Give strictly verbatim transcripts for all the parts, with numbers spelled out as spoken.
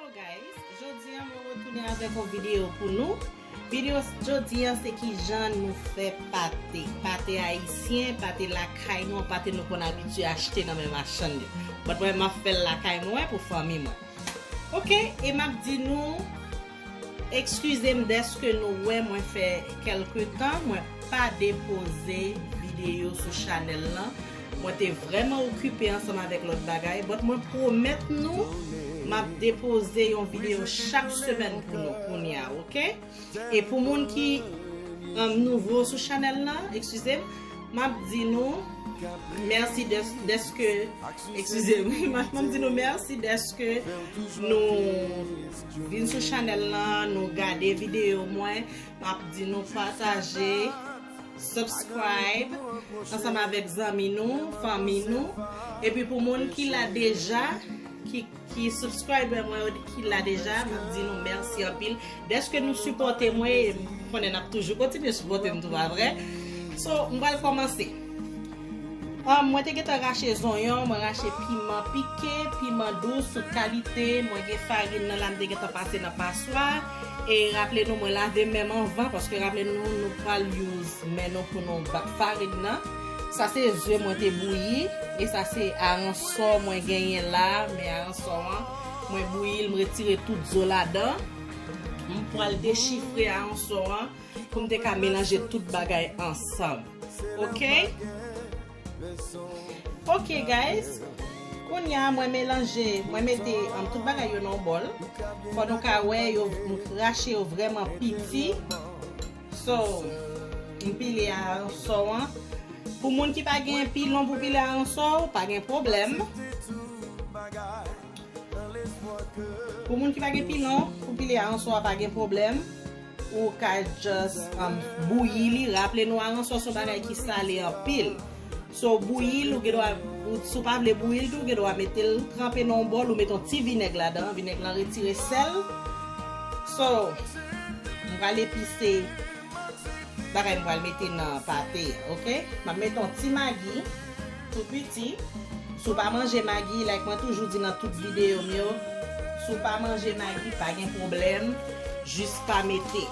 Guys, jodi a mwen retounen avèk yon videyo pou nou. Videyo jodi a se kijan nou fè pate. Pate ayisyen, pate lakay nou, pate nou konn abitye achte nan men machann yo. But mwen, m ap fè l lakay mwen pou fanmi mwen. Ok, e m ap di nou, eskize m dèske nou wè mwen fè kèlke tan, mwen pa depoze videyo sou chanèl lan. Mwen te vrèman okipe ansanm avèk lòt bagay, but mwen pwomèt nou, m ap depoze yon videyo chak semèn pou nou kounye a, ok? E pou moun ki, um, nouvo sou chanèl lan, eskize m, m ap di nou mèsi dès-, dèske, eskize m, m ap di nou mèsi dèske nou vin sou chanèl lan, nou gade videyo mwen, m ap di nou pataje, subscribe ansanm avèk zanmi nou, fanmi nou. Epi pou moun ki la deja, ki, ki subscriber mwen yo, ki la deja, m ap di nou mèsi anpil dèske nou sipòte mwen, e m konnen n ap toujou kontinye sipòte m tou, pa vre? So, m pral kòmanse. Ah, mwen te gentan rache zonyon, mwen rache piman pike, piman dous, tout kalite. Mwen gen farin nan la, m te gentan pase nan paswa. E raple nou, mwen lave men m anvan, paske raple nou, nou pral use men nou pou nou bat farin nan. Sa se ze mwen te bouyi, e sa se aransò mwen genyen la, men aransò an, mwen bouyi l, m retire tout zo ladan. M pral dechifre aransò an pou m te ka melanje tout bagay ansanm. Ok? Ok, guys. Kounye a, mwen melanje, mwen mete, um, tout bagay yo nan yon bòl. Fò nou ka wè, yo, m rache yo vrèman piti. So, m pile aransò an. Pou moun ki pa gen pilon pou pile aransò, pa gen pwoblèm. Pou moun ki pa gen pilon, pou pile aransò a pa gen pwoblèm. Ou ka just, um, bouyi li. Raple nou, aransò se yon bagay ki sale anpil. So, bouyi l, ou gen dwa, ou, si w pa vle bouyi l tou, ou gen dwa mete l tranpe nan yon bòl, ou mete yon ti vinèg ladan. Vinèg lan retire sèl. So, m pral epise bagay m pral mete nan pate a, ok? M ap mete yon ti magi, tou piti. Si w pa manje magi, like mwen toujou di nan tout videyo m yo, si w pa manje magi, pa gen pwoblèm, jis pa mete.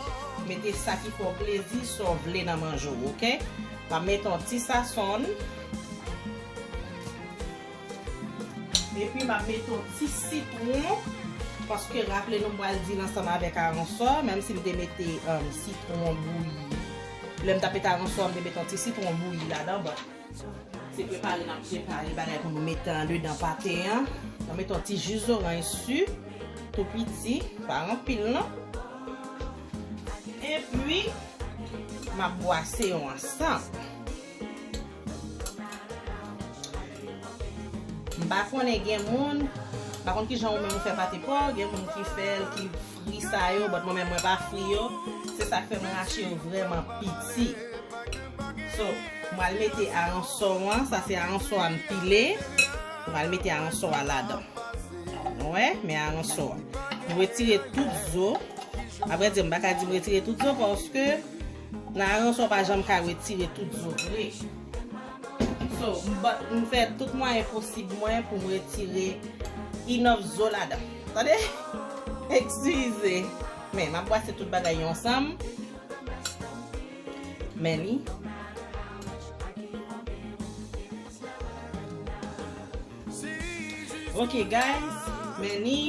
Mete sa ki fè w plezi, sa w vle nan manje w, ok? M ap mete yon ti sasonn. Epi m ap mete yon ti sitwon, paske raple nou m pral di l ansanm avèk aransò, menm si m te mete, um, sitwon bouyi. Lè m t ap mete aransò, m te mete yon ti sitwon bouyi ladan, but se prepare n ap prepare bagay pou nou mete andedan pate an. M ap mete yon ti ji zoranj si, tou piti, pa anpil non. Epi, m ap bwase yo ansanm. M pa konnen gen moun, m pa konn kijan ou menm ou fè pate pa w, gen moun ki fè l, ki fri sa yo, but mwen menm mwen pa fri yo. Se sa k fè mwen rache yo vrèman piti. So, mwen al mete aransò an, sa se aransò a m pile. Mwen al mete aransò a ladan. Wè, men aransò a. M retire tout zo. Apre di, m pa ka di m retire tout zo, paske nan aransò pa janm ka retire tout zo vre. So, m ba-, m fè tout mwayen posib mwen pou m retire enough zo ladan. Tande? Eskize. Men, m ap bwase tout bagay yo ansanm. Men li. Ok, guys, men li,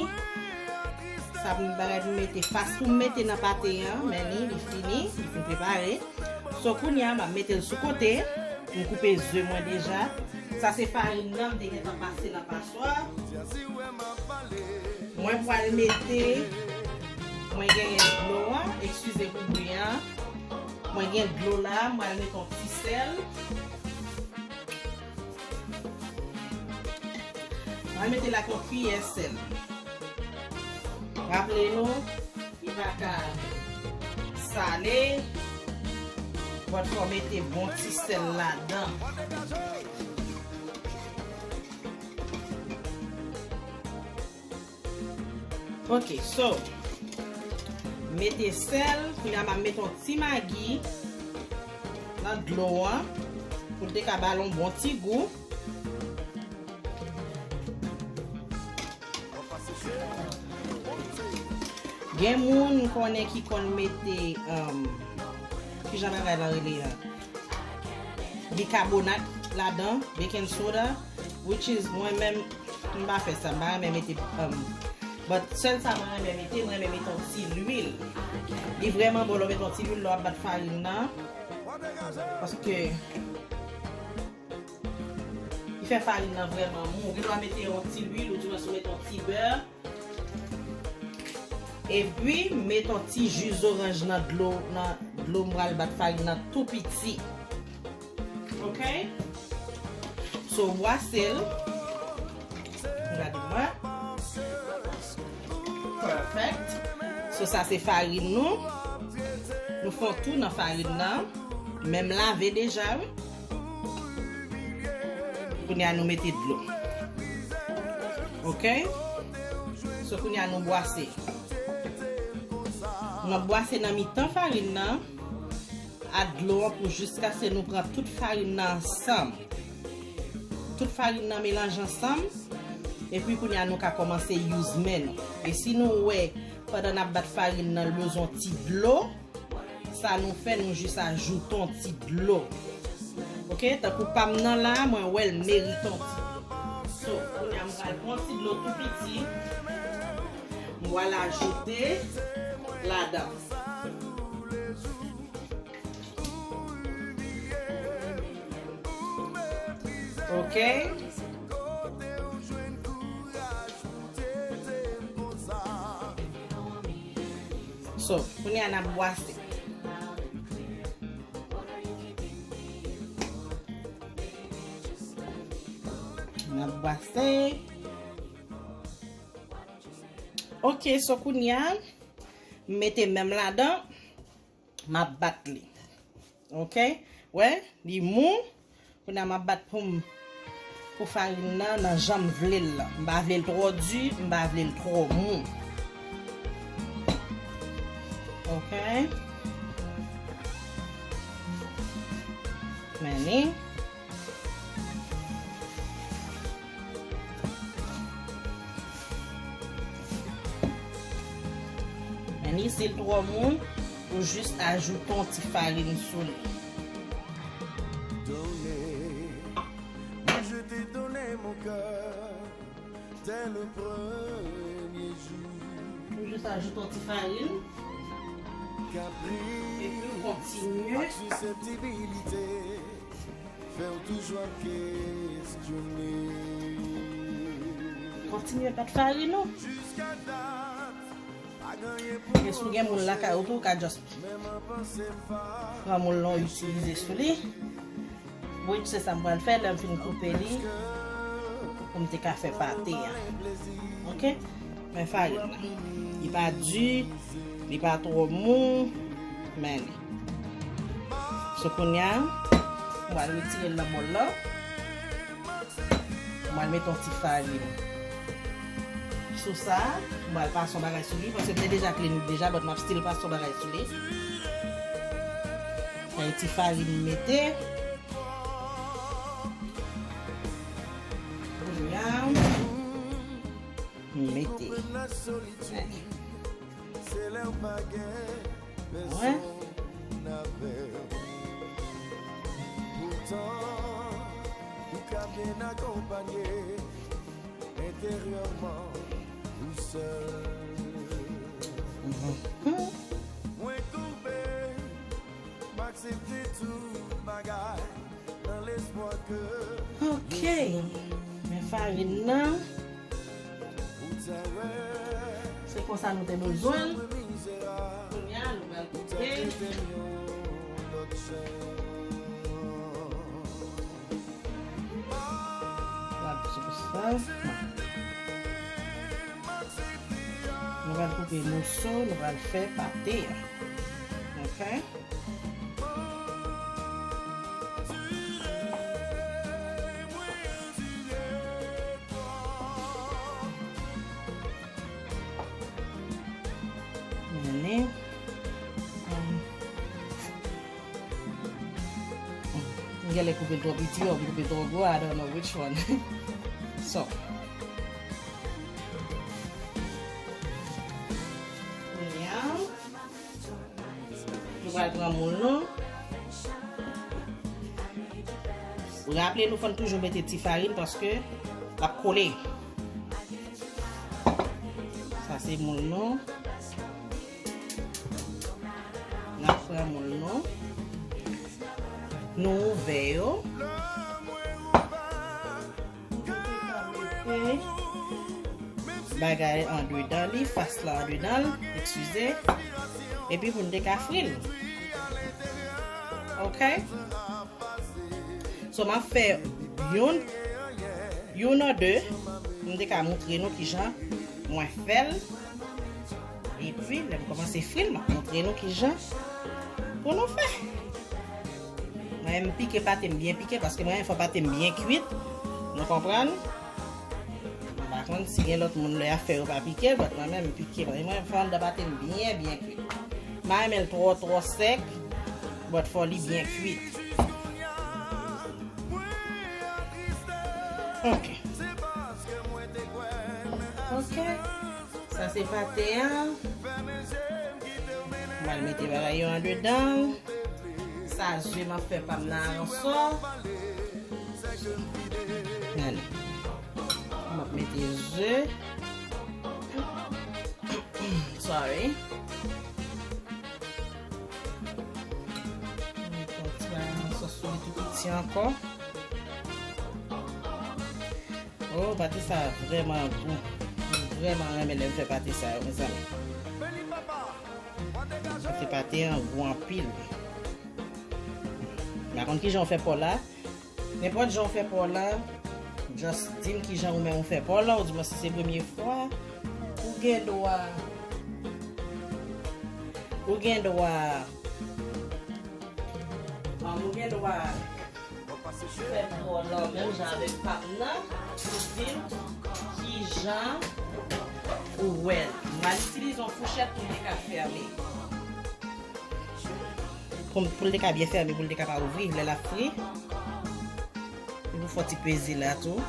sa pou m bagay pou m mete, fas pou m mete nan pate an, men li, li fini, li fin prepare. So, kounye a, m ap mete l sou kote, m koupe ze mwen deja. Sa se farin nan, m te gentan pase nan paswa. Mwen pral mete, mwen genyen dlo an, eskize pou bri an. Mwen gen dlo la, mwen pral mete yon ti sèl. Mwen mete l ak yon kiyè sèl. Raple nou, li pa ka sale. But fò mete bon ti sèl ladan. Ok, so, mete sèl, kounye a m ap mete yon ti magi nan dlo an, pou l te ka ba l yon bon ti gou. Gen moun m konnen ki konn mete, um, kijan bagay lan rele a? Bikabonat ladan, baking soda, which is mwen menm, m pa fè sa, m pa renmen mete, um, but sèl sa mwen renmen mete, mwen renmen mete yon ti lwil. Li vrèman bon lè w mete yon ti lwil lè w ap bat farin nan, paske li fè farin nan vrèman mou. Ou gen dwa mete yon ti lwil, ou di mwen si w mete yon ti bè. Epi, met yon ti ji zoranj nan dlo, nan dlo m pral bat farin nan tou piti. Ok? So, bwase l. Gade mwen. Perfect. So, sa se farin nou. Nou fè yon tou nan farin nan. Men m lave deja, wi. Kounye a nou mete dlo. Ok? So, kounye a nou bwase. Nou ap bwase nan mitan farin nan ak dlo an pou jiskaske nou pran tout farin nan ansanm. Tout farin nan melanje ansanm. Epi kounye a nou ka kòmanse use men nou. E si nou wè, pandan n ap bat farin nan, l bezwen ti dlo, sa nou fè, nou jis ajoute yon ti dlo. Ok, tankou pa m nan la, mwen wè l merite yon ti dlo. So, kounye a m pral pran yon ti dlo tou piti. M pral ajoute ladan. Ok. So, kounye a n ap bwase. N ap bwase. Ok, so kounye a, m mete men m ladan. M ap bat li. Ok? Wè, li mou. Kounye a m ap bat pou m, pou farin nan, nan jan m vle l lan. M pa vle l twò di, m pa vle l twò mou. Ok? Men li. Men li, si l twò mou, ou jis ajoute yon ti farin sou li. Donné, moi je t'ai donné mon cœur dès le premier jour. Ou jis ajoute yon ti farin. Epi w kontinye. Kontinye bat farin ou. E si w gen moul lakay ou tou, ou ka just pran moul lan w itilize sou li. Bon, se sa m pral fè lè m fin koupe li pou m te ka fè pate a. Ok? Men farin nan. Li pa di, li pa twò mou, men li. So, kounye a, m pral retire l nan bòl lan. M pral mete yon ti farin sou sa. M pral pase yon bagay sou li, paske m te deja clean li deja, but m ap still pase yon bagay sou li. Yon ti farin m mete. Kounye a, m mete. Wè. Mhm. Ok. Men farin nan. Se konsa nou te bezwen l. Kounye a, nou pral koupe. Pral koupe sa. Nou pral koupe moso, nou pral fè pate a. Ok? Men, um, m genlè koupe l twò piti, ou m koupe l twò gwo, I don't know which one. So, kounye Pral pran moul nou. Raple nou fò n toujou mete ti farin paske l ap kole. Sa se moul nou. N ap pran moul nou. Nou ouvè yo. Mete bagay andedan li, fas la andedan l, eskize. Epi pou n te ka fri l. Ok? So, m ap fè youn, youn an de, m te ka montre nou kijan mwen fè l. Epi, lè m kòmanse fri l, m ap montre nou kijan pou nou fè. Mwen, m pike pate m byen pike, paske mwen, fò pate m byen kwit. Nou konprann? M pa konn si gen lòt moun lè y ap fè yo pa pike l, but mwen menm, m pike. Mwen, fò anndan pate m byen, byen kwit. M pa renmen l twò, twò sèk, but fò li byen kwit. Ok. Ok. Sa se pate a. M al mete bagay yo andedan. Sa ze m ap fè pa m nan aransò. Gade. M ap mete ze. Sorry. Mete yon ti bagay nan sòs sou li tou piti ankò. Oh, pate sa vrèman gou. Mwen vrèman renmen lè m fè pate sa yo, mezanmi. Paske pate an gou anpil. M pa konn kijan w fè pò la. Nenpòt jan w fè pò la, just di m kijan ou menm ou fè pò la, ou di mwen si se premye fwa, ou gen dwa, ou gen dwa, um, ou gen dwa fè pò la menm jan avèk pa m nan, ou di m kijan ou wè l. M pral itilize yon fouchèt pou m te ka fèmen. Pou, pou l te ka byen fèmen, pou l te ka pa ouvri, lè l ap fri. Epi fò ti peze la tou.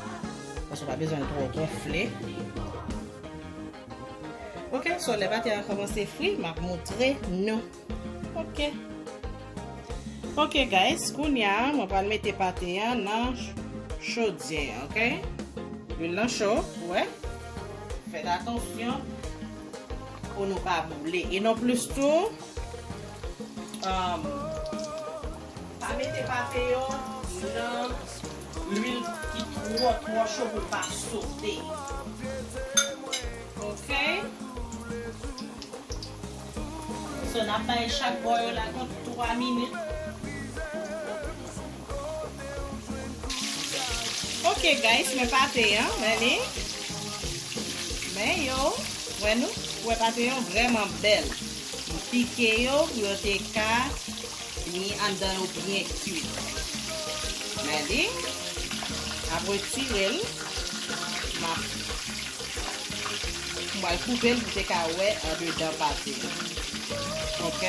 Paske w pa bezwen l twò gonfle. Ok, so lè pate a kòmanse fri, m ap montre nou. Ok. Ok, guys, kounye a, mwen pral mete pate a nan ch-, chodyè, ok? Lwil lan cho, ou wè? Fèt atansyon pou nou pa boule. E non plis tou, um, pa mete pate yo nan lwil ki twò, twò cho pou l pa sote. Ok? So, n ap bay chak bò yo la kont twa minit. Ok, guys, men pate an, men li. Men yo, wè nou, wè pate yo vrèman bèl. M pike yo pou yo te ka ni anndan yo byen kwit. Men li, ap retire l, m ap M pral koupe l pou te ka wè andedan pate. Ok?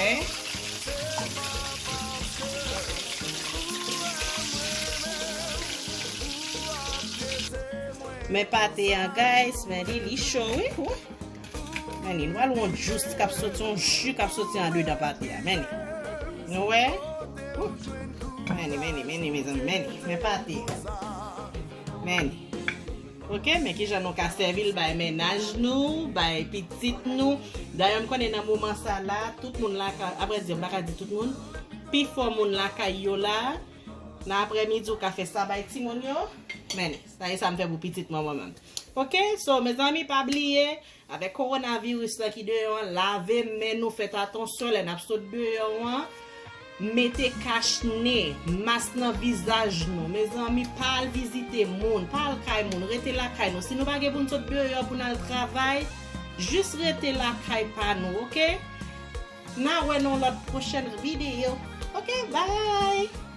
Men pate an, guys, men li, li cho, wi. Wi. Men li, nou pral wè yon jus k ap soti, yon ji k ap soti andedan pate a. Men li. Nou wè? Wi. Men li, men li, men li, mezanmi, men li. Men pate. Men li. Ok, men kijan nou ka sèvi l bay mennaj nou, bay pitit nou. Dayè, m konnen nan moman sa la, tout moun lakay, apre di, m pa ka di tout moun, pifò moun lakay yo la, nan aprèmidi, ou ka fè sa bay timoun yo. Men, sa e sa m fè pou pitit mwen, mwen menm. Ok, so, mezanmi, pa bliye, avèk kowonaviris la ki deyò an, lave men nou, fèt atansyon lè n ap sot deyò an. Mete kach nen, mas nan vizaj nou. Mezanmi, pa al vizite moun, pa al kay moun, rete lakay nou. Si nou pa gen pou n sot deyò pou n al travay, jis rete lakay pa nou, ok? N a wè nan lòt pwochèn videyo. Ok, bye!